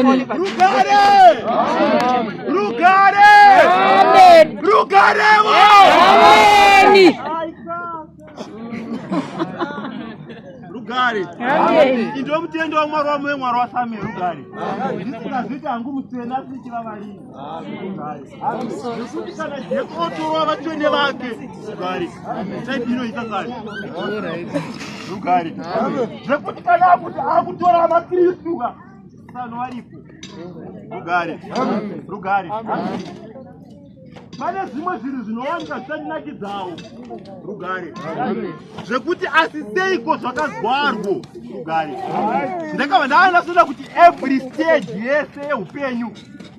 Amen. Rugare! Rugare! Amen. Rugare! Amen. Rugare. Amen. Ndo mutendo waMwari wamuve Mwari waSamuel rugare. Ndisingazviti hangu mutsvene asi ndichivavarira. Rugare. Nekuti kana Jesu otorwa vatsvene vake rugare. Type inoita kare. Rugare. Zvekuti kana akuti akutora maKristu ka sano varipo. Rugare. Rugare. Pane zvimwe zvinhu zvinowanika zvisandinakidzawo rugare zvekuti asi seiko zvakazwarwo rugare. Ndakabva ndaanasoda kuti every stage yese yeupenyu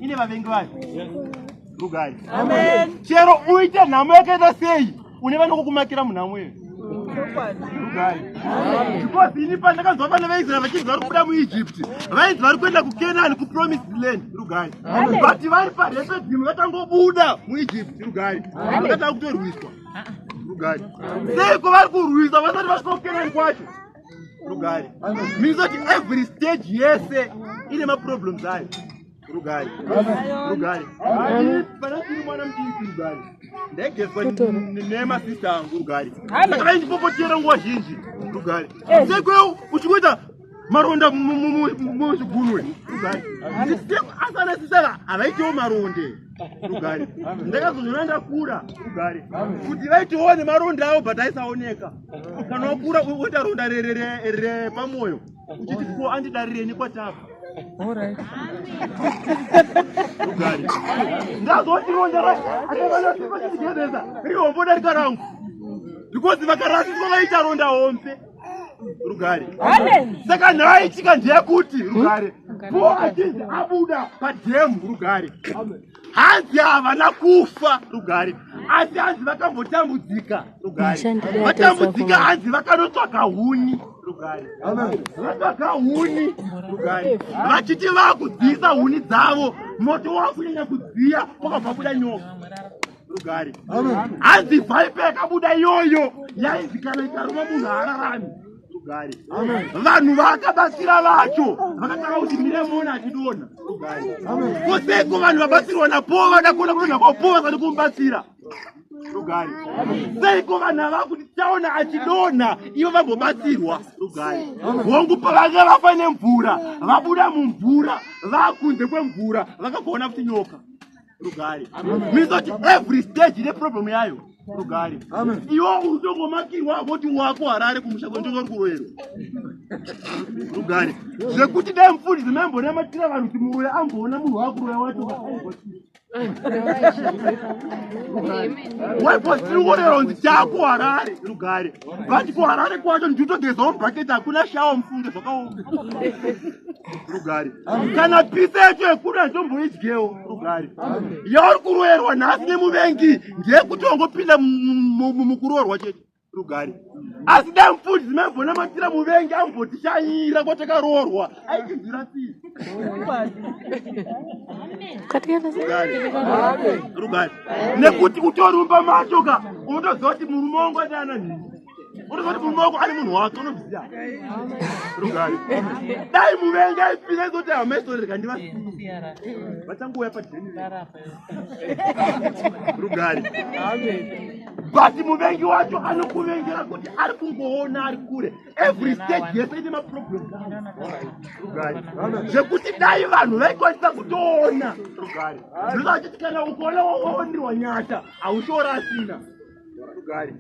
ine vavengi vayo rugare. Chero uite nhamo yakaita sei une vanokukumakira munhamo iyo rugare. Because ini pandakanzwa vana vaIsraeri vachinzi vari kubuda muEgypt, vainzi vari kuenda kuCanaan, kupromised land rugare, but vari paRephidim vatangobuda muEgypt rugare, vakatanga kutorwiswa rugare. Seiko vari kurwisa vasati vasvika kuCanaan kwacho rugare? Means kuti every stage yese ine maproblems ayo rugare. Rugare. Pana tiri mwana mudiki rugare, ndaigezwa nemasista angu rugare, saka vaindipopotera nguva zhinji rugare. Seiko uchingoita maronda muzvigunwe rugare? Asi ana sista havaitiwo maronde rugare. Ndakazozviona ndakura rugare kuti vaitiwo nemaronda avo, but aisaoneka. Kana wakura woita ronda repamwoyo uchiti ko andidarireni kwatapa rugare. Ndazoti ronda akavanatiigezesa rihombo darika rangu because vakarasiswa vaita ronda hombe rugare. Saka nhaitika ndeyekuti rugare po achinzi abuda padhemu rugare, hanzi havana kufa rugare, asi hanzi vakambotambudzika rugare. Vatambudzika, hanzi vakanotsvaga huni rugare. Vatsvaga huni rugare, vachiti vakudziisa huni dzavo, moto wakunyanya kudziya, kwakabva buda nyoka rugare. Hanzi viper yakabuda iyoyo yainzi kana ikaruma munhu haararami rugare. Vanhu vaakabatsira vacho vakatanga kuti miremona achidonha rugare. Koseko vanhu vabatsirwa naPo vada kuona kudonha kwaPo vasati kumubatsira rugare? Seiko vanhu ava kuti taona achidonha ivo vambobatsirwa rugare? Hongu, pavanga vafa nemvura, vabuda mumvura, vakunze kwemvura, vakagoona kuti nyoka rugare. Means kuti every stage ine problem yayo rugare. Iwo utongomakirwa voti wako Harare kumusha kwendozori kuroerwa rugare. Zvekuti dai mufundisi maimbonamatira vanhu kuti muroyi amboona munhu wakuroya wacho. Waipo tiri kuorera kunzi chako Harare rugare, but kuHarare kwacho nditogezawo mubhaketi, hakuna shower mufunge, zvakaoma rugare. Kana pisa yacho yekuda nditomboidyewo rugare. Yauri kuroerwa nhasi nemuvengi ndeyekuti wangopinda mukuroorwa chete rugare. Asi dai mufundisi maimbonamatira muvengi ambotishanyira kwatakaroorwa, aitinzwira tsitsi rugare. Nekuti utorumba macho ka, unotoziva kuti murume wangu ati ana nhingi, unoziva kuti murume wako ane munhu wake, unoziva rugare. Dai muvengi aipinda izoti hamaisorereka ndivasiye vachangouya padheni rugare. But muvengi wacho anokuvengera kuti ari kungoona ari kure. Every stage yese ine maproblem rugare. Zvekuti dai vanhu vaikwanisa kutoona rugare, zvinova kana ukaona waondirwa nyasha haushora asina rugare.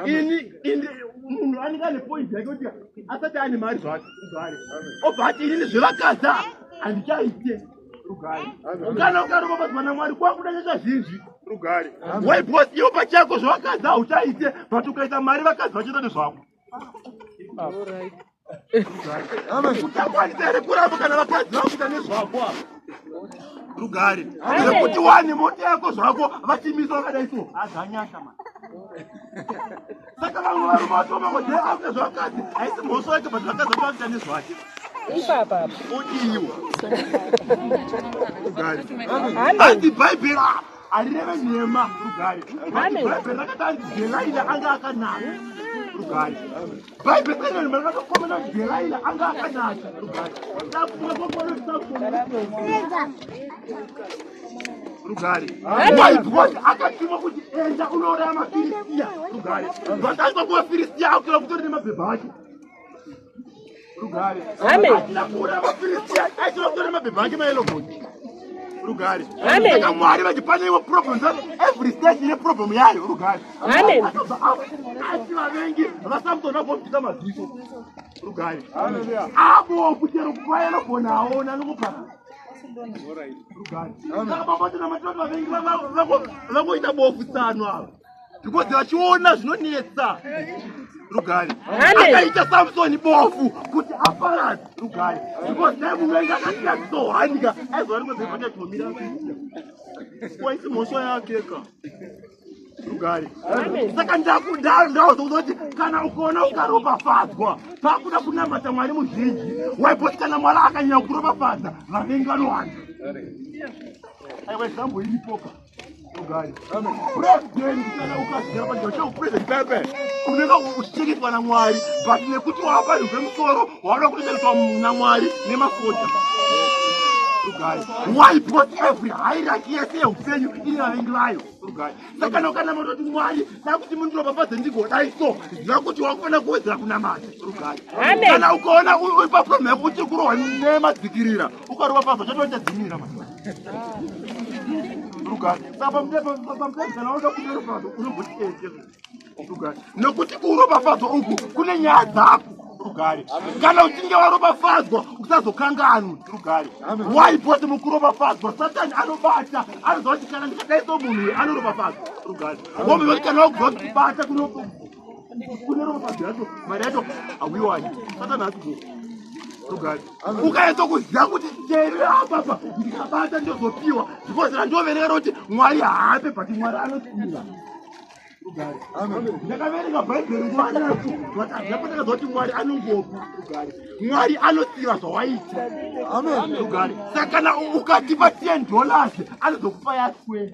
Ini ini munhu anenge ane point yake kuti asati ane mari zvake rugare, obva ati inini zvevakadza handichaite rugare. Kana ukaropafadzwa naMwari kwakuda nyasha zhinji rugare. Why? Because iwo pachako zvavakadzi hauchaite, but ukaita mari vakadzi vachiita nezvako. Uchakwanisa here kuramba kana vakadzi vakuita nezvako apa rugare? Nekuti wane mota yako zvako vachimisa vakadai so, adzanyasha ma. Saka vamwe varume vatomangode akuita zvavakadzi, haisi mhosva yake, but vakadzi vakuita nezvake. Ipapa. Odiwa rugare. Hanzi Bhaibheri harireve nhema rugare. Bhaibheri rakati hanzi Delaila anga akanaka. Rugare. Bhaibheri renyu rakatokomena kuti Dheraira anga akanaka. Rugare. Ndakufunga kwakuona kuti Samsoni rugare. Why? Because akatumwa kuti enda unouraya maFiristia. Rugare. Vakaiswa kuvaFiristia akura kutori nemabhebha ake. Rugare. Amen. Atina kuuraya maFiristia aitora kutori nemabhebha ake maelobhoni. Rugare. Amen. Saka Mwari vachipane iwo problem dzavo every stage ine problem yayo. Rugare. Amen. Akabva asi vavengi vaSamsoni vagobvisa maziso. Rugare. Abo kuchero kwaelobhoni aona anongopara. Rugare. Saka baba tinamatira kuti vavengi vangoita bofu tsano ava. Because vachiona zvinonetsa. Rugare. Amen. Akaita Samsoni bofu kuti aparadze. Rugare. Because dai muvengi akasiya zisohanika aizoona rimwe bepa chachomira. Waisi mhosva yake ka. Rugare. Amen. Saka ndakuzokuza kuti kana ukaona ukaropafadzwa pakuda kunamata Mwari muzhinji waipoti kana Mwari akanyanya kuropafadza vavengi vanowanda. Aiwa example iripoka. Rugare. President kana ukagara panzvimbo cheupresident pepe unenge uchichengetwa naMwari but nekuti wapa zvemusoro waoda kutochengetwa naMwari nemasoja. Rugare. Why? Because every hierarchy yese yeupenyu ine vavengi vayo. Rugare. Saka kana ukanamata kuti Mwari dakuti mundiropafadze ndigodai so ziva kuti wakufanira kuwedzera kunamata. Rugare. Amen. Kana ukaona uri paproblem yako uchiri kurohwa nemadzikirira ukaropafadzwa chatochadzimira manje. Rugare. Saka pamutemo kana unoda kuropafadzwa unomboti eke. Rugare. Nokuti kuropafadzwa uku kune nyaya dzako. Rugare. Kana uchinge waropafadzwa usazokanganwi. Rugare. Why? Because mukuropafadzwa Satani anobata anoziva kuti kana ndikadai so munhu uyu anoropafadzwa. Rugare. Wombe kuti kana wakuziva kuti kubata kune ropafadzo yacho mari yacho hauiwani. Satani haasi Rugare. Ukaedza kuziva kuti chero apapa ndikabata ndozopiwa because randoverenga roti Mwari haape but Mwari anotsiva. Rugare. Ndakaverenga Bhaibheri nguva refu but handina pandakaziva kuti Mwari anongopa. Rugare. Mwari anotsiva zvawaita. Rugare. Saka kana ukatipa $10 anozokupa ya 20.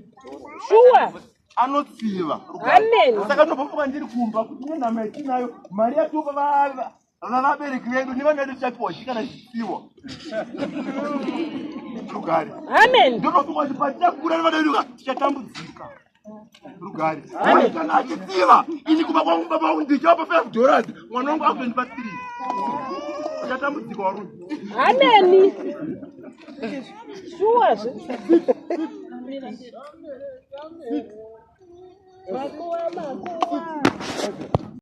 Sure. Anotsiva. Amen. Saka ndobva ndiri kumba kuti nenhama yatinayo mari yatopa vabereki vedu nevana vedu tichapiwa chii kana chitsiwa. Rugare. Amen. Ndotofunga kuti patichakura nevana vedu ka tichatambudzika. Rugare. Amen. Kana achitsiva ini kumba kwangu baba vangu ndichapa $5 mwana wangu akutondipa 3. Tichatambudzika warume. Amen. Sure. Makuwa makuwa.